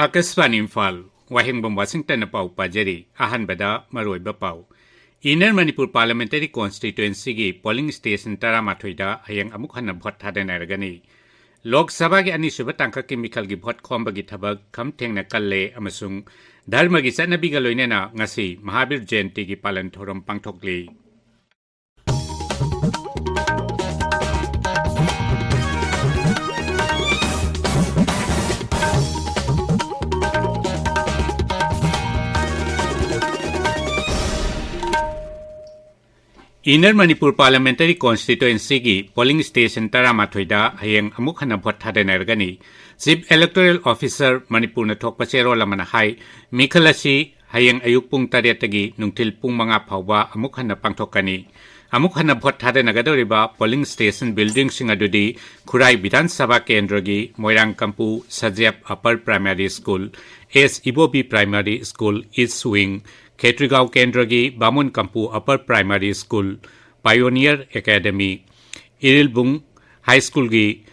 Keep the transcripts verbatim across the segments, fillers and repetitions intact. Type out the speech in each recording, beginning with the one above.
ꯑꯥꯀꯥꯁꯕꯥꯅꯤ ꯏꯝꯐꯥꯜ, ꯋꯥꯍꯦꯡꯕꯝ ꯋꯥꯁꯤꯡꯇꯟꯅ ꯄꯥꯎ ꯄꯥꯖꯔꯤ꯫ ꯑꯍꯥꯟꯕꯗ ꯃꯔꯨꯑꯣꯏꯕ ꯄꯥꯎ꯫ Inner Manipur Parliamentary Constituencyꯒꯤ polling station ꯇꯔꯥꯃꯥꯊꯣꯏꯗ ꯍꯌꯦꯡ ꯑꯃꯨꯛ ꯍꯟꯅ vote ꯊꯥꯗꯅꯔꯒꯅꯤ꯫ ꯂꯣꯛ ꯁꯚꯥꯒꯤ ꯑꯅꯤꯁꯨꯕ ꯇꯥꯡꯀꯛꯀꯤ ꯃꯤꯈꯜꯒꯤ vote ꯈꯣꯝꯕꯒꯤ ꯊꯕꯛ ꯈꯝ ꯊꯦꯡꯅ ꯀꯜꯂꯦ ꯑꯃꯁꯨꯡ ꯙꯔꯃꯒꯤ ꯆꯠꯅꯕꯤꯒ ꯂꯣꯏꯅꯅ ꯉꯁꯤ ꯃꯍꯥꯕꯤꯔ ꯖꯌꯟꯇꯤꯒꯤ ꯄꯥꯂꯟ ꯊꯧꯔꯝ ꯄꯥꯡꯊꯣꯛꯂꯤ꯫ Inner Manipur Parliamentary Constituencyꯒꯤ polling station ꯇꯔꯥꯃꯥꯊꯣꯏꯗ ꯍꯌꯦꯡ ꯑꯃꯨꯛ ꯍꯟꯅ vote ꯊꯥꯗꯅꯔꯒꯅꯤ꯫ Chief Electoral Officer ꯃꯅꯤꯄꯨꯔꯅ ꯊꯣꯛꯄ ꯆꯦꯔꯣꯜ ꯑꯃꯅ ꯍꯥꯏ, ꯃꯤꯈꯜ ꯑꯁꯤ ꯍꯌꯦꯡ ꯑꯌꯨꯛ ꯄꯨꯡ ꯇꯔꯦꯠꯇꯒꯤ ꯅꯨꯡꯊꯤꯜ ꯄꯨꯡ ꯃꯉꯥ ꯐꯥꯎꯕ ꯑꯃꯨꯛ ꯍꯟꯅ ꯄꯥꯡꯊꯣꯛꯀꯅꯤ꯫ ꯑꯃꯨꯛ ꯍꯟꯅ vote ꯊꯥꯗꯅꯒꯗꯧꯔꯤꯕ polling station buildingꯁꯤꯡ ꯑꯗꯨꯗꯤ ꯈꯨꯔꯥꯏ ꯕꯤꯙꯥꯟ ꯁꯚꯥ ꯀꯦꯟꯗ꯭ꯔꯒꯤ ꯃꯣꯏꯔꯥꯡ Kampu ꯁꯖꯦꯞ Upper Primary School, S ꯏꯕꯣꯕꯤ Primary School East Wing, ꯈꯦꯇ꯭ꯔꯤꯒꯥꯎ ꯀꯦꯟꯗ꯭ꯔꯒꯤ ꯕꯥꯃꯣꯟ Kampu Upper Primary School, Pioneer Academy, Irilbung High Schoolꯒꯤ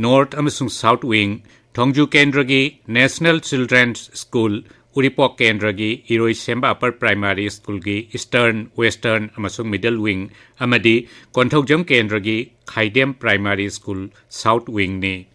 North ꯑꯃꯁꯨꯡ South Wing, ꯊꯣꯡꯖꯨ ꯀꯦꯟꯗ꯭ꯔꯒꯤ National Children's School, ꯎꯔꯤꯄꯣꯛ ꯀꯦꯟꯗ꯭ꯔꯒꯤ ꯏꯔꯣꯏꯁꯦꯝꯕ Upper Primary Schoolꯒꯤ Eastern, Western ꯑꯃꯁꯨꯡ Middle Wing ꯑꯃꯗꯤ ꯀꯣꯟꯊꯧꯖꯝ ꯀꯦꯟꯗ꯭ꯔꯒꯤ ꯈꯥꯏꯗꯦꯝ Primary School South Wingꯅꯤ꯫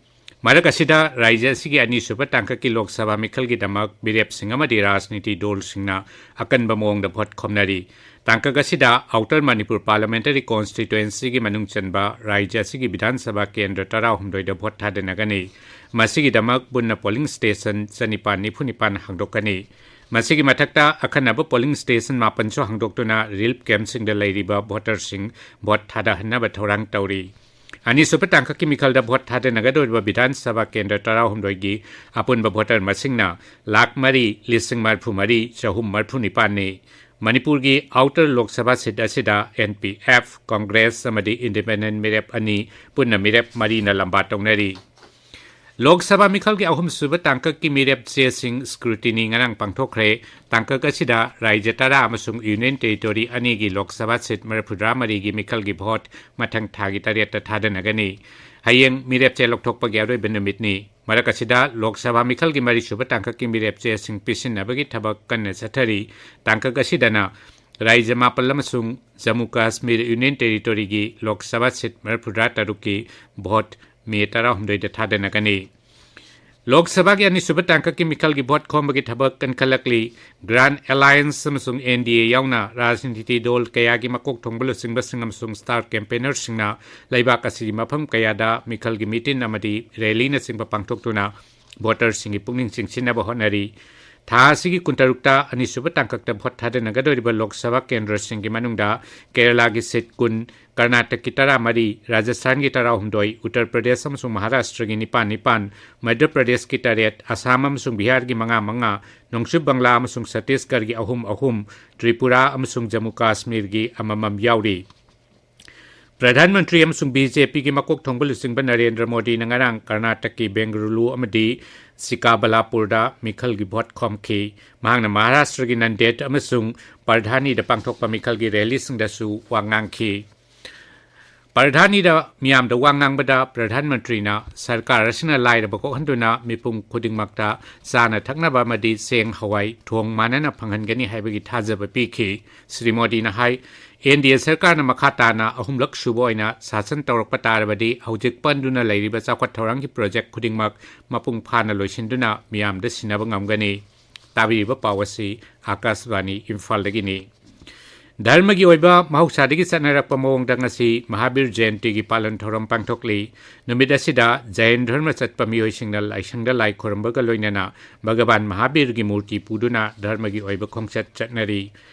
ꯃꯔꯛ ꯑꯁꯤꯗ, ꯔꯥꯖ꯭ꯌ ꯑꯁꯤꯒꯤ ꯑꯅꯤꯁꯨꯕ ꯇꯥꯡꯀꯛꯀꯤ ꯂꯣꯛ ꯁꯚꯥ ꯃꯤꯈꯜꯒꯤꯗꯃꯛ ꯃꯤꯔꯦꯞꯁꯤꯡ ꯑꯃꯗꯤ ꯔꯥꯖꯅꯤꯇꯤ ꯗꯜꯁꯤꯡꯅ ꯑꯀꯟꯕ ꯃꯑꯣꯡꯗ vote ꯈꯣꯝꯅꯔꯤ꯫ ꯇꯥꯡꯀꯛ ꯑꯁꯤꯗ Outer Manipur Parliamentary Constituencyꯒꯤ ꯃꯅꯨꯡ ꯆꯟꯕ ꯔꯥꯖ꯭ꯌ ꯑꯁꯤꯒꯤ ꯕꯤꯙꯥꯟ ꯁꯚꯥ ꯀꯦꯟꯗ꯭ꯔ ꯇꯔꯥꯍꯨꯝꯗꯣꯏꯗ vote ꯊꯥꯗꯅꯒꯅꯤ꯫ ꯃꯁꯤꯒꯤꯗꯃꯛ ꯄꯨꯟꯅ polling station ꯆꯅꯤꯄꯥꯟ ꯅꯤꯐꯨ ꯅꯤꯄꯥꯟ ꯍꯥꯡꯗꯣꯛꯀꯅꯤ꯫ ꯃꯁꯤꯒꯤ ꯃꯊꯛꯇ, ꯑꯈꯟꯅꯕ polling station ꯃꯥꯄꯟꯁꯨ ꯍꯥꯡꯗꯣꯛꯇꯨꯅ relief campꯁꯤꯡꯗ ꯂꯩꯔꯤꯕ voterꯁꯤꯡ vote ꯊꯥꯗꯍꯟꯅꯕ ꯊꯧꯔꯥꯡ ꯇꯧꯔꯤ꯫ ꯑꯅꯤꯁꯨꯕ ꯇꯥꯡꯀꯛꯀꯤ ꯃꯤꯈꯜꯗ vote ꯊꯥꯗꯅꯒꯗꯧꯔꯤꯕ ꯕꯤꯙꯥꯟ ꯁꯚꯥ ꯀꯦꯟꯗ꯭ꯔ ꯇꯔꯥꯍꯨꯝꯗꯣꯏꯒꯤ ꯑꯄꯨꯟꯕ voter ꯃꯁꯤꯡꯅ ꯂꯥꯈ ꯃꯔꯤ ꯂꯤꯁꯤꯡ ꯃꯔꯤꯐꯨ ꯃꯔꯤ ꯆꯍꯨꯝ ꯃꯔꯤꯐꯨ ꯅꯤꯄꯥꯟꯅꯤ꯫ ꯃꯅꯤꯄꯨꯔꯒꯤ Outer ꯂꯣꯛ ꯁꯚꯥ seat ꯑꯁꯤꯗ N P F, Congress ꯑꯃꯗꯤ Independent ꯃꯤꯔꯦꯞ ꯑꯅꯤ ꯄꯨꯟꯅ ꯃꯤꯔꯦꯞ ꯃꯔꯤꯅ ꯂꯝꯕꯥ ꯇꯧꯅꯔꯤ꯫ ꯂꯣꯛ ꯁꯚꯥ ꯃꯤꯈꯜꯒꯤ ꯑꯍꯨꯝꯁꯨꯕ ꯇꯥꯡꯀꯛꯀꯤ ꯃꯤꯔꯦꯞ ꯆꯦꯁꯤꯡ scrutiny ꯉꯔꯥꯡ ꯄꯥꯡꯊꯣꯛꯈ꯭ꯔꯦ꯫ ꯇꯥꯡꯀꯛ ꯑꯁꯤꯗ ꯔꯥꯖ꯭ꯌ ꯇꯔꯥ ꯑꯃꯁꯨꯡ Union Territory ꯑꯅꯤꯒꯤ ꯂꯣꯛ ꯁꯚꯥ seat ꯃꯔꯤꯐꯨꯇꯔꯥ ꯃꯔꯤꯒꯤ ꯃꯤꯈꯜꯒꯤ vote ꯃꯊꯪ ꯊꯥꯒꯤ ꯇꯔꯦꯠꯇ ꯊꯥꯗꯅꯒꯅꯤ꯫ ꯍꯌꯦꯡ ꯃꯤꯔꯦꯞ ꯆꯦ ꯂꯧꯊꯣꯛꯄꯒꯤ ꯑꯔꯣꯏꯕ ꯅꯨꯃꯤꯠꯅꯤ꯫ ꯃꯔꯛ ꯑꯁꯤꯗ ꯂꯣꯛ ꯁꯚꯥ ꯃꯤꯈꯜꯒꯤ ꯃꯔꯤꯁꯨꯕ ꯇꯥꯡꯀꯛꯀꯤ ꯃꯤꯔꯦꯞ ꯆꯦꯁꯤꯡ ꯄꯤꯁꯤꯟꯅꯕꯒꯤ ꯊꯕꯛ ꯀꯟꯅ ꯆꯠꯊꯔꯤ꯫ ꯇꯥꯡꯀꯛ ꯑꯁꯤꯗꯅ ꯔꯥꯏꯖ꯭ꯌ ꯃꯥꯄꯜ ꯑꯃꯁꯨꯡ ꯖꯝꯃꯨ ꯀꯥꯁꯃꯤꯔ ꯌꯨꯅꯤꯌꯟ ꯇꯦꯔꯤꯇꯣꯔꯤꯒꯤ ꯂꯣꯛ ꯁꯚꯥ ꯁꯤꯠ ꯃꯔꯤꯐꯨꯇꯔꯥ ꯇꯔꯨꯛꯀꯤ ꯚꯣꯠ ꯃꯦ ꯇꯔꯥꯍꯨꯝꯗꯣꯏꯗ ꯊꯥꯗꯅꯒꯅꯤ꯫ ꯂꯣꯛ ꯁꯚꯥꯒꯤ ꯑꯅꯤꯁꯨꯕ ꯇꯥꯡꯀꯛꯀꯤ ꯃꯤꯈꯜꯒꯤ ꯚꯣꯠ ꯈꯣꯝꯕꯒꯤ ꯊꯕꯛ ꯀꯟꯈꯠꯂꯛꯂꯤ꯫ ꯒ꯭ꯔꯥꯟ ꯑꯦꯂꯥꯌꯟꯁ ꯑꯃꯁꯨꯡ ꯑꯦꯟ ꯗꯤ ꯑꯦ ꯌꯥꯎꯅ ꯔꯥꯖꯅꯤꯇꯤ ꯗꯣꯜ ꯀꯌꯥꯒꯤ ꯃꯀꯣꯛ ꯊꯣꯡꯕ ꯂꯨꯆꯤꯡꯕꯁꯤꯡ ꯑꯃꯁꯨꯡ ꯁ꯭ꯇꯥꯔ ꯀꯦꯝꯄꯦꯅꯔꯁꯤꯡꯅ ꯂꯩꯕꯥꯛ ꯑꯁꯤꯒꯤ ꯃꯐꯝ ꯀꯌꯥꯗ ꯃꯤꯈꯜꯒꯤ ꯃꯤꯇꯤꯟ ꯑꯃꯗꯤ ꯔꯦꯂꯤꯅꯆꯤꯡꯕ ꯄꯥꯡꯊꯣꯛꯇꯨꯅ ꯚꯣꯇꯔꯁꯤꯡꯒꯤ ꯄꯨꯛꯅꯤꯡ ꯆꯤꯡꯁꯤꯟꯅꯕ ꯍꯣꯠꯅꯔꯤ꯫ ꯊꯥ ꯑꯁꯤꯒꯤ ꯀꯨꯟꯇꯔꯨꯛꯇ ꯑꯅꯤꯁꯨꯕ ꯇꯥꯡꯀꯛꯇ ꯚꯣꯠ ꯊꯥꯗꯅꯒꯗꯧꯔꯤꯕ ꯂꯣꯛ ꯁꯚꯥ ꯀꯦꯟꯗ꯭ꯔꯁꯤꯡꯒꯤ ꯃꯅꯨꯡꯗ ꯀꯦꯔꯂꯥꯒꯤ ꯁꯤꯠ ꯀꯨꯟ, ꯀꯔꯅꯥꯇꯛꯀꯤ ꯇꯔꯥꯃꯔꯤ, ꯔꯥꯖꯁꯊꯥꯟꯒꯤ ꯇꯔꯥꯍꯨꯝꯗꯣꯏ, ꯎꯠꯇꯔ ꯄ꯭ꯔꯗꯦꯁ ꯑꯃꯁꯨꯡ ꯃꯍꯥꯔꯥꯁꯇ꯭ꯔꯒꯤ ꯅꯤꯄꯥꯟ ꯅꯤꯄꯥꯟ, ꯃꯙ꯭ꯌ ꯄ꯭ꯔꯗꯦꯁꯀꯤ ꯇꯔꯦꯠ, ꯑꯁꯥꯝ ꯑꯃꯁꯨꯡ ꯕꯤꯍꯥꯔꯒꯤ ꯃꯉꯥ ꯃꯉꯥ, ꯅꯣꯡꯆꯨꯞ ꯕꯪꯂꯥ ꯑꯃꯁꯨꯡ ꯁꯠꯇꯤꯁꯒꯔꯒꯤ ꯑꯍꯨꯝ ꯑꯍꯨꯝ, ꯇ꯭ꯔꯤꯄꯨꯔꯥ ꯑꯃꯁꯨꯡ ꯖꯝꯃꯨ ꯀꯥꯁꯃꯤꯔꯒꯤ ꯑꯃꯃꯝ ꯌꯥꯎꯔꯤ꯫ ꯄ꯭ꯔꯙꯥꯟ ꯃꯟꯇ꯭ꯔꯤ ꯑꯃꯁꯨꯡ ꯕꯤ ꯖꯦ ꯄꯤꯒꯤ ꯃꯀꯣꯛ ꯊꯣꯡꯕ ꯂꯨꯆꯤꯡꯕ ꯅꯔꯦꯟꯗ꯭ꯔ ꯃꯣꯗꯤꯅ ꯉꯔꯥꯡ ꯀꯔꯅꯥꯇꯛꯀꯤ ꯕꯦꯡꯒꯂꯨꯔꯨ ꯑꯃꯗꯤ ꯁꯤꯀꯥꯕꯂꯥꯄꯨꯔꯗ ꯃꯤꯈꯜꯒꯤ ꯚꯣꯠ ꯈꯣꯝꯈꯤ꯫ ꯃꯍꯥꯛꯅ ꯃꯍꯥꯔꯥꯁꯇ꯭ꯔꯒꯤ ꯅꯟꯗꯦꯗ ꯑꯃꯁꯨꯡ ꯄꯔꯙꯥꯅꯤꯗ ꯄꯥꯡꯊꯣꯛꯄ ꯃꯤꯈꯜꯒꯤ ꯔꯦꯂꯤꯁꯤꯡꯗꯁꯨ ꯋꯥ ꯉꯥꯡꯈꯤ꯫ ꯄꯔꯙꯥꯅꯤꯗ ꯃꯤꯌꯥꯝꯗ ꯋꯥ ꯉꯥꯡꯕꯗ ꯄ꯭ꯔꯙꯥꯟ ꯃꯟꯇ꯭ꯔꯤꯅ ꯁꯔꯀꯥꯔ ꯑꯁꯤꯅ ꯂꯥꯏꯔꯕ ꯀꯣꯛꯍꯟꯗꯨꯅ ꯃꯤꯄꯨꯝ ꯈꯨꯗꯤꯡꯃꯛꯇ ꯆꯥꯅ ꯊꯛꯅꯕ ꯑꯃꯗꯤ ꯆꯦꯡ, ꯍꯋꯥꯏ, ꯊꯣꯡ ꯃꯥꯟꯅꯅ ꯐꯪꯍꯟꯒꯅꯤ ꯍꯥꯏꯕꯒꯤ ꯊꯥꯖꯕ ꯄꯤꯈꯤ꯫ ꯁ꯭ꯔꯤ ꯃꯣꯗꯤꯅ ꯍꯥꯏ, ꯑꯦꯟ ꯗꯤ ꯑꯦ ꯁꯔꯀꯥꯔꯅ ꯃꯈꯥ ꯇꯥꯅ ꯑꯍꯨꯝꯂꯛ ꯁꯨꯕ ꯑꯣꯏꯅ ꯁꯥꯁꯟ ꯇꯧꯔꯛꯄ ꯇꯥꯔꯕꯗꯤ ꯍꯧꯖꯤꯛ ꯄꯟꯗꯨꯅ ꯂꯩꯔꯤꯕ ꯆꯥꯎꯈꯠ ꯊꯧꯔꯥꯡꯒꯤ ꯄ꯭ꯔꯣꯖꯦꯛ ꯈꯨꯗꯤꯡꯃꯛ ꯃꯄꯨꯡ ꯐꯥꯅ ꯂꯣꯏꯁꯤꯟꯗꯨꯅ ꯃꯤꯌꯥꯝꯗ ꯁꯤꯟꯅꯕ ꯉꯝꯒꯅꯤ꯫ ꯇꯥꯕꯤꯔꯤꯕ ꯄꯥꯎ ꯑꯁꯤ ꯑꯥꯀꯥꯁꯕꯥꯅꯤ ꯏꯝꯐꯥꯜꯗꯒꯤꯅꯤ꯫ ꯙꯔꯃꯒꯤ ꯑꯣꯏꯕ ꯃꯍꯧꯁꯥꯗꯒꯤ ꯆꯠꯅꯔꯛꯄ ꯃꯑꯣꯡꯗ ꯉꯁꯤ ꯃꯍꯥꯕꯤꯔ ꯖꯌꯟꯇꯤꯒꯤ ꯄꯥꯂꯟ ꯊꯧꯔꯝ ꯄꯥꯡꯊꯣꯛꯂꯤ꯫ ꯅꯨꯃꯤꯠ ꯑꯁꯤꯗ ꯖꯌꯟ ꯙꯔꯃ ꯆꯠꯄ ꯃꯤꯑꯣꯏꯁꯤꯡꯅ ꯂꯥꯏꯁꯪꯗ ꯂꯥꯏ ꯈꯨꯔꯨꯝꯕꯒ ꯂꯣꯏꯅꯅ ꯚꯒꯕꯥꯟ ꯃꯍꯥꯕꯤꯔꯒꯤ ꯃꯨꯔꯇꯤ ꯄꯨꯗꯨꯅ ꯙꯔꯃꯒꯤ ꯑꯣꯏꯕ ꯈꯣꯡꯆꯠ ꯆꯠꯅꯔꯤ꯫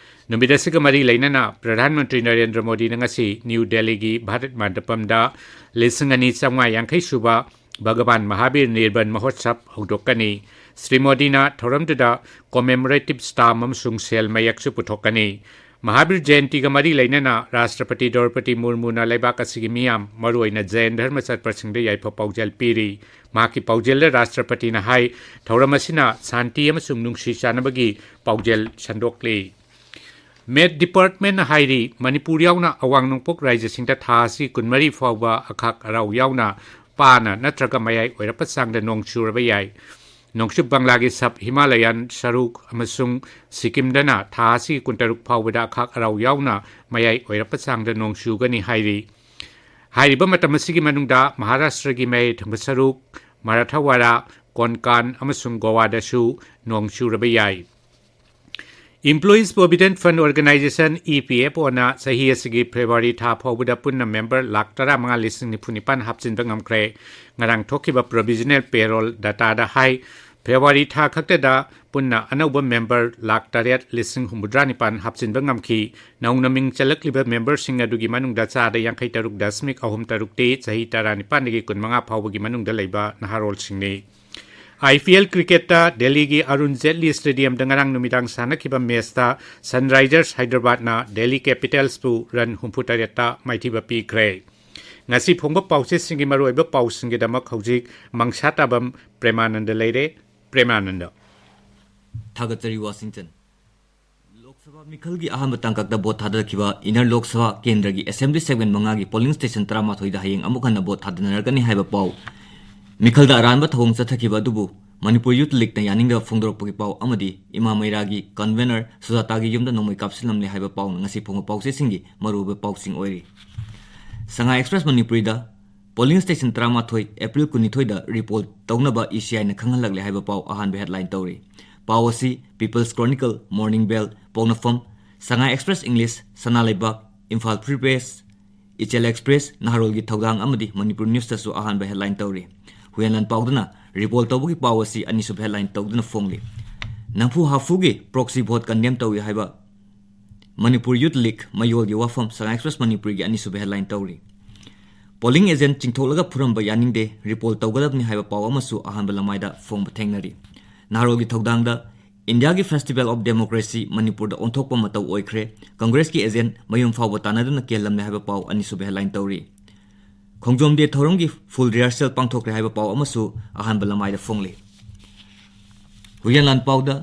ꯅꯨꯃꯤꯠ ꯑꯁꯤꯒ ꯃꯔꯤ ꯂꯩꯅꯅ ꯄ꯭ꯔꯙꯥꯟ ꯃꯟꯇ꯭ꯔꯤ ꯅꯔꯦꯟꯗ꯭ꯔ ꯃꯣꯗꯤꯅ ꯉꯁꯤ ꯅ꯭ꯌꯨ ꯗꯦꯜꯂꯤꯒꯤ ꯚꯥꯔꯠ ꯃꯟꯗꯄꯝꯗ ꯂꯤꯁꯤꯡ ꯑꯅꯤ ꯆꯥꯝꯃꯉꯥ ꯌꯥꯡꯈꯩ ꯁꯨꯕ ꯚꯒꯕꯥꯟ ꯃꯍꯥꯕꯤꯔ ꯅꯤꯔꯕꯟ ꯃꯍꯣꯠꯁꯕ ꯍꯧꯗꯣꯛꯀꯅꯤ꯫ ꯁ꯭ꯔꯤ ꯃꯣꯗꯤꯅ ꯊꯧꯔꯝꯗꯨꯗ ꯀꯣꯃꯦꯃꯣꯔꯦꯇꯤꯚ ꯁ꯭ꯇꯥꯝ ꯑꯃꯁꯨꯡ ꯁꯦꯜ ꯃꯌꯦꯛꯁꯨ ꯄꯨꯊꯣꯛꯀꯅꯤ꯫ ꯃꯍꯥꯕꯤꯔ ꯖꯌꯟꯇꯤꯒ ꯃꯔꯤ ꯂꯩꯅꯅ ꯔꯥꯁꯇ꯭ꯔꯄꯇꯤ ꯗ꯭ꯔꯧꯄꯗꯤ ꯃꯨꯔꯃꯨꯅ ꯂꯩꯕꯥꯛ ꯑꯁꯤꯒꯤ ꯃꯤꯌꯥꯝ, ꯃꯔꯨꯑꯣꯏꯅ ꯖꯌꯟ ꯙꯔꯃ ꯆꯠꯄꯁꯤꯡꯗ ꯌꯥꯏꯐ ꯄꯥꯎꯖꯦꯜ ꯄꯤꯔꯤ꯫ ꯃꯍꯥꯛꯀꯤ ꯄꯥꯎꯖꯦꯜꯗ ꯔꯥꯁꯇ꯭ꯔꯄꯇꯤꯅ ꯍꯥꯏ, ꯊꯧꯔꯝ ꯑꯁꯤꯅ ꯁꯥꯟꯇꯤ ꯑꯃꯁꯨꯡ ꯅꯨꯡꯁꯤ ꯆꯥꯟꯅꯕꯒꯤ ꯄꯥꯎꯖꯦꯜ ꯁꯟꯗꯣꯛꯂꯤ꯫ Met Departmentꯅ ꯍꯥꯏꯔꯤ, ꯃꯅꯤꯄꯨꯔ ꯌꯥꯎꯅ ꯑꯋꯥꯡ ꯅꯣꯡꯄꯣꯛ ꯔꯥꯖ꯭ꯌꯁꯤꯡꯗ ꯊꯥ ꯑꯁꯤ ꯀꯨꯟꯃꯔꯤ ꯐꯥꯎꯕ ꯑꯈꯥꯛ ꯑꯔꯥꯎ ꯌꯥꯎꯅ ꯄꯥꯅ ꯅꯠꯇ꯭ꯔꯒ ꯃꯌꯥꯏ ꯑꯣꯏꯔꯞꯄ ꯆꯥꯡꯗ ꯅꯣꯡ ꯆꯨꯔꯕ ꯌꯥꯏ꯫ ꯅꯣꯡꯆꯨꯞ ꯕꯪꯂꯥꯒꯤ ꯁꯕ ꯍꯤꯃꯥꯂꯌꯥꯟ ꯁꯔꯨꯛ ꯑꯃꯁꯨꯡ ꯁꯤꯛꯀꯤꯝꯗꯅ ꯊꯥ ꯑꯁꯤꯒꯤ ꯀꯨꯟꯇꯔꯨꯛ ꯐꯥꯎꯕꯗ ꯑꯈꯥꯛ ꯑꯔꯥꯎ ꯌꯥꯎꯅ ꯃꯌꯥꯏ ꯑꯣꯏꯔꯞꯄ ꯆꯥꯡꯗ ꯅꯣꯡ ꯆꯨꯒꯅꯤ ꯍꯥꯏꯔꯤ꯫ ꯍꯥꯏꯔꯤꯕ ꯃꯇꯝ ꯑꯁꯤꯒꯤ ꯃꯅꯨꯡꯗ ꯃꯍꯥꯔꯥꯁꯇ꯭ꯔꯒꯤ ꯃꯌꯥꯏ ꯊꯪꯕ ꯁꯔꯨꯛ, ꯃꯔꯥꯊꯋꯥꯔꯥ, ꯀꯣꯟꯀꯥꯟ ꯑꯃꯁꯨꯡ ꯒꯣꯋꯥꯗꯁꯨ ꯅꯣꯡ ꯆꯨꯔꯕ ꯌꯥꯏ꯫ Employees Provident Fund Organization, E P F Oꯅ ꯆꯍꯤ ꯑꯁꯤꯒꯤ ꯐꯦꯕ꯭ꯔꯨꯋꯥꯔꯤ ꯊꯥ ꯐꯥꯎꯕꯗ ꯄꯨꯟꯅ ꯃꯦꯝꯕꯔ ꯂꯥꯈ ꯇꯔꯥꯃꯉꯥ ꯂꯤꯁꯤꯡ ꯅꯤꯐꯨ ꯅꯤꯄꯥꯟ ꯍꯥꯞꯆꯤꯟꯕ ꯉꯝꯈ꯭ꯔꯦ꯫ ꯉꯔꯥꯡ ꯊꯣꯛꯈꯤꯕ provisional payroll dataꯗ ꯍꯥꯏ, ꯐꯦꯕ꯭ꯔꯨꯋꯥꯔꯤ ꯊꯥ ꯈꯛꯇꯗ ꯄꯨꯟꯅ ꯑꯅꯧꯕ ꯃꯦꯝꯕꯔ ꯂꯥꯈ ꯇꯔꯦꯠ ꯂꯤꯁꯤꯡ ꯍꯨꯝꯐꯨꯇꯔꯥ ꯅꯤꯄꯥꯟ ꯍꯥꯞꯆꯤꯟꯕ ꯉꯝꯈꯤ꯫ ꯅꯧꯅ ꯃꯤꯡ ꯆꯜꯂꯛꯂꯤꯕ ꯃꯦꯝꯕꯔꯁꯤꯡ ꯑꯗꯨꯒꯤ ꯃꯅꯨꯡꯗ ꯆꯥꯗ ꯌꯥꯡꯈꯩ ꯇꯔꯨꯛ ꯗꯁꯃꯤꯛ ꯑꯍꯨꯝ ꯇꯔꯨꯛꯇꯤ ꯆꯍꯤ ꯇꯔꯥꯅꯤꯄꯥꯟꯗꯒꯤ ꯀꯨꯟꯃꯉꯥ ꯐꯥꯎꯕꯒꯤ ꯃꯅꯨꯡꯗ ꯂꯩꯕ ꯅꯍꯥꯔꯣꯜꯁꯤꯡꯅꯤ꯫ I P L cricketꯇ ꯗꯦꯜꯂꯤꯒꯤ ꯑꯔꯨꯟ ꯖꯦꯠꯂꯤ ꯁ꯭ꯇꯦꯗꯤꯌꯝꯗ ꯉꯔꯥꯡ ꯅꯨꯃꯤꯗꯥꯡ ꯁꯥꯟꯅꯈꯤꯕ ꯃꯦꯆꯇ ꯁꯟꯔꯥꯏꯖꯔꯁ ꯍꯥꯏꯗ꯭ꯔꯕꯥꯗꯅ ꯗꯦꯜꯂꯤ ꯀꯦꯄꯤꯇꯦꯜꯁꯄꯨ ꯔꯟ ꯍꯨꯝꯐꯨꯇꯔꯦꯠꯇ ꯃꯥꯏꯊꯤꯕ ꯄꯤꯈ꯭ꯔꯦ꯫ ꯉꯁꯤ ꯐꯣꯡꯕ ꯄꯥꯎꯆꯦꯁꯤꯡꯒꯤ ꯃꯔꯨꯑꯣꯏꯕ ꯄꯥꯎꯁꯤꯡꯒꯤꯗꯃꯛ ꯍꯧꯖꯤꯛ ꯃꯪꯁꯥꯇꯥꯕꯝ ꯄ꯭ꯔꯦꯃꯥꯅꯟꯗ ꯂꯩꯔꯦ꯫ ꯄ꯭ꯔꯦꯃꯥꯅꯟꯗ꯫ ꯊꯥꯒꯠꯆꯔꯤ, ꯋꯥꯁꯤꯡꯇꯟ꯫ ꯂꯣꯛ ꯁꯚꯥ ꯃꯤꯈꯜꯒꯤ ꯑꯍꯥꯟꯕ ꯇꯥꯡꯀꯛꯇ ꯚꯣꯠ ꯊꯥꯗꯈꯤꯕ ꯏꯟꯅꯔ ꯂꯣꯛ ꯁꯚꯥ ꯀꯦꯟꯗ꯭ꯔꯒꯤ ꯑꯦꯁꯦꯝꯕ꯭ꯂꯤ ꯁꯦꯒꯃꯦꯟ ꯃꯉꯥꯒꯤ ꯄꯣꯂꯤꯡ ꯁ꯭ꯇꯦꯁꯟ ꯇꯔꯥꯃꯥꯊꯣꯏꯗ ꯍꯌꯦꯡ ꯑꯃꯨꯛ ꯍꯟꯅ ꯚꯣꯠ ꯊꯥꯗꯅꯔꯛꯀꯅꯤ ꯍꯥꯏꯕ ꯄꯥꯎ꯫ ꯃꯤꯈꯜꯗ ꯑꯔꯥꯟꯕ ꯊꯧꯑꯣꯡ ꯆꯠꯊꯈꯤꯕ ꯑꯗꯨꯕꯨ ꯃꯅꯤꯄꯨꯔ ꯌꯨꯊ ꯂꯤꯒꯅ ꯌꯥꯅꯤꯡꯗꯕ ꯐꯣꯡꯗꯣꯔꯛꯄꯒꯤ ꯄꯥꯎ ꯑꯃꯗꯤ ꯏꯃꯥ ꯃꯩꯔꯥꯒꯤ ꯀꯟꯚꯦꯅꯔ ꯁꯨꯖꯥꯇꯥꯒꯤ ꯌꯨꯝꯗ ꯅꯣꯡꯃꯩ ꯀꯥꯞꯁꯤꯜꯂꯝꯂꯦ ꯍꯥꯏꯕ ꯄꯥꯎꯅ ꯉꯁꯤ ꯐꯣꯡꯕ ꯄꯥꯎꯆꯦꯁꯤꯡꯒꯤ ꯃꯔꯨꯑꯣꯏꯕ ꯄꯥꯎꯁꯤꯡ ꯑꯣꯏꯔꯤ꯫ ꯁꯉꯥꯏ ꯑꯦꯛꯁꯄ꯭ꯔꯦꯁ ꯃꯅꯤꯄꯨꯔꯤꯗ ꯄꯣꯂꯤꯡ ꯁ꯭ꯇꯦꯁꯟ ꯇꯔꯥꯃꯥꯊꯣꯏ ꯑꯦꯄ꯭ꯔꯤꯜ ꯀꯨꯟꯅꯤꯊꯣꯏꯗ ꯔꯤꯄꯣꯜ ꯇꯧꯅꯕ ꯏ ꯁꯤ ꯑꯥꯏꯅ ꯈꯪꯍꯜꯂꯛꯂꯦ ꯍꯥꯏꯕ ꯄꯥꯎ ꯑꯍꯥꯟꯕ ꯍꯦꯗꯂꯥꯏꯟ ꯇꯧꯔꯤ꯫ ꯄꯥꯎ ꯑꯁꯤ ꯄꯤꯄꯜꯁ ꯀ꯭ꯔꯣꯅꯤꯀꯜ, ꯃꯣꯔꯅꯤꯡ ꯕꯦꯜ, ꯄꯣꯛꯅꯐꯝ, ꯁꯉꯥꯏ ꯑꯦꯛꯁꯄ꯭ꯔꯦꯁ ꯏꯪꯂꯤꯁ, ꯁꯅꯥ ꯂꯩꯕꯥꯛ, ꯏꯝꯐꯥꯜ ꯐ꯭ꯔꯤ ꯄ꯭ꯔꯦꯁ, ꯏꯆꯦꯜ ꯑꯦꯛꯁꯄ꯭ꯔꯦꯁ, ꯅꯍꯥꯔꯣꯜꯒꯤ ꯊꯧꯗꯥꯡ ꯑꯃꯗꯤ ꯃꯅꯤꯄꯨꯔ ꯅ꯭ꯌꯨꯁꯇꯁꯨ ꯑꯍꯥꯟꯕ ꯍꯦꯗꯂꯥꯏꯟ ꯇꯧꯔꯤ꯫ ꯍꯨꯌꯦꯟꯂꯥꯟ ꯄꯥꯎꯗꯅ ꯔꯤꯄꯣꯜ ꯇꯧꯕꯒꯤ ꯄꯥꯎ ꯑꯁꯤ ꯑꯅꯤꯁꯨꯕ ꯍꯦꯗꯂꯥꯏꯟ ꯇꯧꯗꯨꯅ ꯐꯣꯡꯂꯤ꯫ ꯅꯝꯐꯨ ꯍꯥꯐꯨꯒꯤ ꯄ꯭ꯔꯣꯛꯁꯤ ꯚꯣꯠ ꯀꯟꯗꯦꯝ ꯇꯧꯏ ꯍꯥꯏꯕ ꯃꯅꯤꯄꯨꯔ ꯌꯨꯊ ꯂꯤꯒ ꯃꯌꯣꯜꯒꯤ ꯋꯥꯐꯝ ꯁꯉꯥꯏ ꯑꯦꯛꯁꯄ꯭ꯔꯦꯁ ꯃꯅꯤꯄꯨꯔꯤꯒꯤ ꯑꯅꯤꯁꯨꯕ ꯍꯦꯗꯂꯥꯏꯟ ꯇꯧꯔꯤ꯫ ꯄꯣꯂꯤꯡ ꯑꯦꯖꯦꯟꯠ ꯆꯤꯡꯊꯣꯛꯂꯒ ꯐꯨꯔꯝꯕ ꯌꯥꯅꯤꯡꯗꯦ, ꯔꯤꯄꯣꯜ ꯇꯧꯒꯗꯕꯅꯤ ꯍꯥꯏꯕ ꯄꯥꯎ ꯑꯃꯁꯨ ꯑꯍꯥꯟꯕ ꯂꯃꯥꯏꯗ ꯐꯣꯡꯕ ꯊꯦꯡꯅꯔꯤ꯫ ꯅꯍꯥꯔꯣꯜꯒꯤ ꯊꯧꯗꯥꯡꯗ ꯏꯟꯗꯤꯌꯥꯒꯤ ꯐꯦꯁꯇꯤꯚꯦꯜ ꯑꯣꯐ ꯗꯦꯃꯣꯀ꯭ꯔꯦꯁꯤ ꯃꯅꯤꯄꯨꯔꯗ ꯑꯣꯟꯊꯣꯛꯄ ꯃꯇꯧ ꯑꯣꯏꯈ꯭ꯔꯦ, ꯀꯪꯒ꯭ꯔꯦꯁꯀꯤ ꯑꯦꯖꯦꯟꯠ ꯃꯌꯨꯝ ꯐꯥꯎꯕ ꯇꯥꯟꯅꯗꯨꯅ ꯀꯦꯜꯂꯝꯂꯦ ꯍꯥꯏꯕ ꯄꯥꯎ ꯑꯅꯤꯁꯨꯕ ꯍꯦꯗꯂꯥꯏꯟ ꯇꯧꯔꯤ꯫ ꯈꯣꯡꯖꯣꯝ ꯗꯦ ꯊꯧꯔꯝꯒꯤ ꯐꯨꯜ ꯔꯤꯍꯔꯁꯦꯜ ꯄꯥꯡꯊꯣꯛꯈ꯭ꯔꯦ ꯍꯥꯏꯕ ꯄꯥꯎ ꯑꯃꯁꯨ ꯑꯍꯥꯟꯕ ꯂꯃꯥꯏꯗ ꯐꯣꯡꯂꯤ꯫ ꯍꯨꯌꯦꯟꯂꯥꯟ ꯄꯥꯎꯗ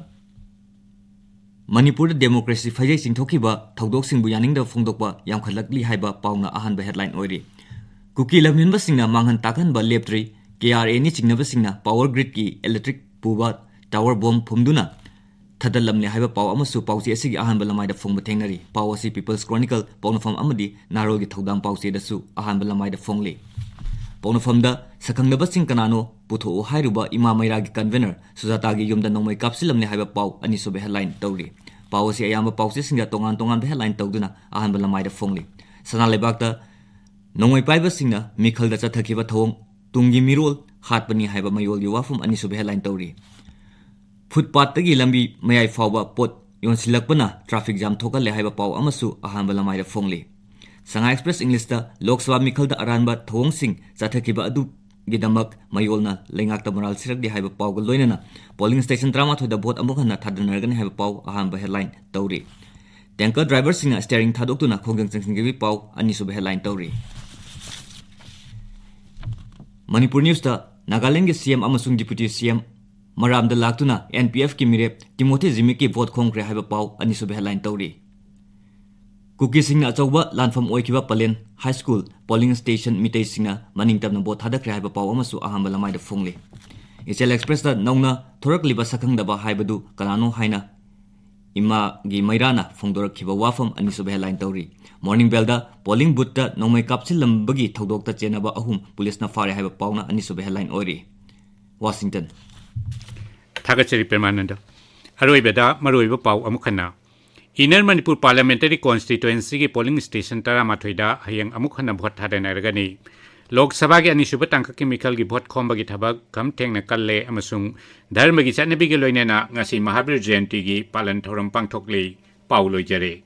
ꯃꯅꯤꯄꯨꯔꯗ democracy ꯐꯩꯖꯩ ꯆꯤꯡꯊꯣꯛꯈꯤꯕ ꯊꯧꯗꯣꯛꯁꯤꯡꯕꯨ ꯌꯥꯅꯤꯡꯗꯕ ꯐꯣꯡꯗꯣꯛꯄ ꯌꯥꯝꯈꯠꯂꯛꯂꯤ ꯍꯥꯏꯕ ꯄꯥꯎꯅ ꯑꯍꯥꯟꯕ headline ꯑꯣꯏꯔꯤ꯫ ꯀꯨꯀꯤ ꯂꯝꯍꯦꯟꯕꯁꯤꯡꯅ ꯃꯥꯡꯍꯟ ꯇꯥꯛꯍꯟꯕ ꯂꯦꯞꯇ꯭ꯔꯤ, ꯀꯦ ꯑꯥꯔ ꯑꯦꯅꯤ ꯆꯤꯡꯅꯕꯁꯤꯡꯅ power gridꯀꯤ electric ꯄꯨꯕ tower bomb ꯐꯨꯝꯗꯨꯅ ꯊꯥꯗꯠꯂꯝꯂꯦ ꯍꯥꯏꯕ ꯄꯥꯎ ꯑꯃꯁꯨ ꯄꯥꯎꯆꯦ ꯑꯁꯤꯒꯤ ꯑꯍꯥꯟꯕ ꯂꯃꯥꯏꯗ ꯐꯣꯡꯕ ꯊꯦꯡꯅꯔꯤ꯫ ꯄꯥꯎ ꯑꯁꯤ People's Chronicle, ꯄꯥꯎꯅꯐꯝ ꯑꯃꯗꯤ ꯅꯍꯥꯔꯣꯜꯒꯤ ꯊꯧꯗꯥꯡ ꯄꯥꯎꯆꯦꯗꯁꯨ ꯑꯍꯥꯟꯕ ꯂꯃꯥꯏꯗ ꯐꯣꯡꯂꯤ꯫ ꯄꯥꯎꯅꯐꯝꯗ ꯁꯛꯈꯪꯗꯕꯁꯤꯡ ꯀꯅꯥꯅꯣ ꯄꯨꯊꯣꯛꯎ ꯍꯥꯏꯔꯨꯕ ꯏꯃꯥ ꯃꯩꯔꯥꯒꯤ convener ꯁꯨꯖꯥꯇꯥꯒꯤ ꯌꯨꯝꯗ ꯅꯣꯡꯃꯩ ꯀꯥꯞꯁꯤꯜꯂꯝꯂꯦ ꯍꯥꯏꯕ ꯄꯥꯎ ꯑꯅꯤꯁꯨꯕ headline ꯇꯧꯔꯤ꯫ ꯄꯥꯎ ꯑꯁꯤ ꯑꯌꯥꯝꯕ ꯄꯥꯎꯆꯦꯁꯤꯡꯗ ꯇꯣꯉꯥꯟ ꯇꯣꯉꯥꯟꯕ headline ꯇꯧꯗꯨꯅ ꯑꯍꯥꯟꯕ ꯂꯃꯥꯏꯗ ꯐꯣꯡꯂꯤ꯫ ꯁꯅꯥ ꯂꯩꯕꯥꯛꯇ ꯅꯣꯡꯃꯩ ꯄꯥꯏꯕꯁꯤꯡꯅ ꯃꯤꯈꯜꯗ ꯆꯠꯊꯈꯤꯕ ꯊꯧꯑꯣꯡ ꯇꯨꯡꯒꯤ ꯃꯤꯔꯣꯜ ꯍꯥꯠꯄꯅꯤ ꯍꯥꯏꯕ ꯃꯌꯣꯜꯒꯤ ꯋꯥꯐꯝ ꯑꯅꯤꯁꯨꯕ headline ꯇꯧꯔꯤ꯫ Footpathꯇꯒꯤ ꯂꯝꯕꯤ ꯃꯌꯥꯏ ꯐꯥꯎꯕ ꯄꯣꯠ ꯌꯣꯟꯁꯤꯜꯂꯛꯄꯅ traffic jam ꯊꯣꯛꯍꯜꯂꯦ ꯍꯥꯏꯕ ꯄꯥꯎ ꯑꯃꯁꯨ ꯑꯍꯥꯟꯕ ꯂꯃꯥꯏꯗ ꯐꯣꯡꯂꯤ꯫ Shanghai Express Englishꯇ ꯂꯣꯛ ꯁꯚꯥ ꯃꯤꯈꯜꯗ ꯑꯔꯥꯟꯕ ꯊꯧꯑꯣꯡꯁꯤꯡ ꯆꯠꯊꯈꯤꯕ ꯑꯗꯨꯒꯤꯗꯃꯛ ꯃꯌꯣꯜꯅ ꯂꯩꯉꯥꯛꯇ ꯃꯔꯥꯜ ꯁꯤꯔꯛꯂꯤ ꯍꯥꯏꯕ ꯄꯥꯎꯒ ꯂꯣꯏꯅꯅ polling station ꯇꯔꯥꯃꯥꯊꯣꯏꯗ vote ꯑꯃꯨꯛ ꯍꯟꯅ ꯊꯥꯗꯅꯔꯒꯅꯤ ꯍꯥꯏꯕ ꯄꯥꯎ ꯑꯍꯥꯟꯕ headline ꯇꯧꯔꯤ꯫ Tanker driverꯁꯤꯡꯅ steering ꯊꯥꯗꯣꯛꯇꯨꯅ ꯈꯣꯡꯖꯪ ꯆꯪꯁꯤꯟꯈꯤꯕꯒꯤ ꯄꯥꯎ ꯑꯅꯤꯁꯨꯕ headline ꯇꯧꯔꯤ꯫ ꯃꯅꯤꯄꯨꯔ Newsꯇ ꯅꯥꯒꯥꯂꯦꯟꯗꯒꯤ C M ꯑꯃꯁꯨꯡ Deputy C M ꯃꯔꯥꯝꯗ ꯂꯥꯛꯇꯨꯅ N P Fꯀꯤ ꯃꯤꯔꯦꯞ ꯇꯤꯃꯣꯊꯤ ꯖꯤꯃꯤꯛꯀꯤ vote ꯈꯣꯝꯈ꯭ꯔꯦ ꯍꯥꯏꯕ ꯄꯥꯎ ꯑꯅꯤꯁꯨꯕ headline ꯇꯧꯔꯤ꯫ ꯀꯨꯀꯤꯁꯤꯡꯅ ꯑꯆꯧꯕ ꯂꯥꯟꯐꯝ ꯑꯣꯏꯈꯤꯕ plan High School polling station ꯃꯤꯇꯩꯁꯤꯡꯅ ꯃꯅꯤꯡ ꯇꯝꯅ vote ꯊꯥꯗꯈ꯭ꯔꯦ ꯍꯥꯏꯕ ꯄꯥꯎ ꯑꯃꯁꯨ ꯑꯍꯥꯟꯕ ꯂꯃꯥꯏꯗ ꯐꯣꯡꯂꯤ꯫ ꯏꯆꯦꯜ Expressꯇ ꯅꯧꯅ ꯊꯣꯔꯛꯂꯤꯕ ꯁꯛꯈꯪꯗꯕ ꯍꯥꯏꯕꯗꯨ ꯀꯅꯥꯅꯣ ꯍꯥꯏꯅ ꯏꯃꯥꯒꯤ ꯃꯩꯔꯥꯅ ꯐꯣꯡꯗꯣꯔꯛꯈꯤꯕ ꯋꯥꯐꯝ ꯑꯅꯤꯁꯨꯕ headline ꯇꯧꯔꯤ꯫ Morning Bellꯗ polling boothꯇ ꯅꯣꯡꯃꯩ ꯀꯥꯞꯁꯤꯜꯂꯝꯕꯒꯤ ꯊꯧꯗꯣꯛꯇ ꯆꯦꯟꯅꯕ ꯑꯍꯨꯝ ꯄꯨꯂꯤꯁꯅ ꯐꯥꯔꯦ ꯍꯥꯏꯕ ꯄꯥꯎꯅ ꯑꯅꯤꯁꯨꯕ headline ꯑꯣꯏꯔꯤ꯫ Washington꯫ ꯊꯥꯒꯠꯆꯔꯤ ꯄ꯭ꯔꯦꯃꯥꯅꯟꯗ꯫ ꯑꯔꯣꯏꯕꯗ ꯃꯔꯨꯑꯣꯏꯕ ꯄꯥꯎ ꯑꯃꯨꯛ ꯍꯟꯅ꯫ Inner Manipur Parliamentary Constituencyꯒꯤ polling station ꯇꯔꯥꯃꯥꯊꯣꯏꯗ ꯍꯌꯦꯡ ꯑꯃꯨꯛ ꯍꯟꯅ vote ꯊꯥꯗꯅꯔꯒꯅꯤ꯫ ꯂꯣꯛ ꯁꯚꯥꯒꯤ ꯑꯅꯤꯁꯨꯕ ꯇꯥꯡꯀꯛꯀꯤ ꯃꯤꯈꯜꯒꯤ vote ꯈꯣꯝꯕꯒꯤ ꯊꯕꯛ ꯈꯝ ꯊꯦꯡꯅ ꯀꯜꯂꯦ ꯑꯃꯁꯨꯡ ꯙꯔꯃꯒꯤ ꯆꯠꯅꯕꯤꯒ ꯂꯣꯏꯅꯅ ꯉꯁꯤ ꯃꯍꯥꯕꯤꯔ ꯖꯌꯟꯇꯤꯒꯤ ꯄꯥꯂꯟ ꯊꯧꯔꯝ ꯄꯥꯡꯊꯣꯛꯂꯤ꯫ ꯄꯥꯎ ꯂꯣꯏꯖꯔꯦ꯫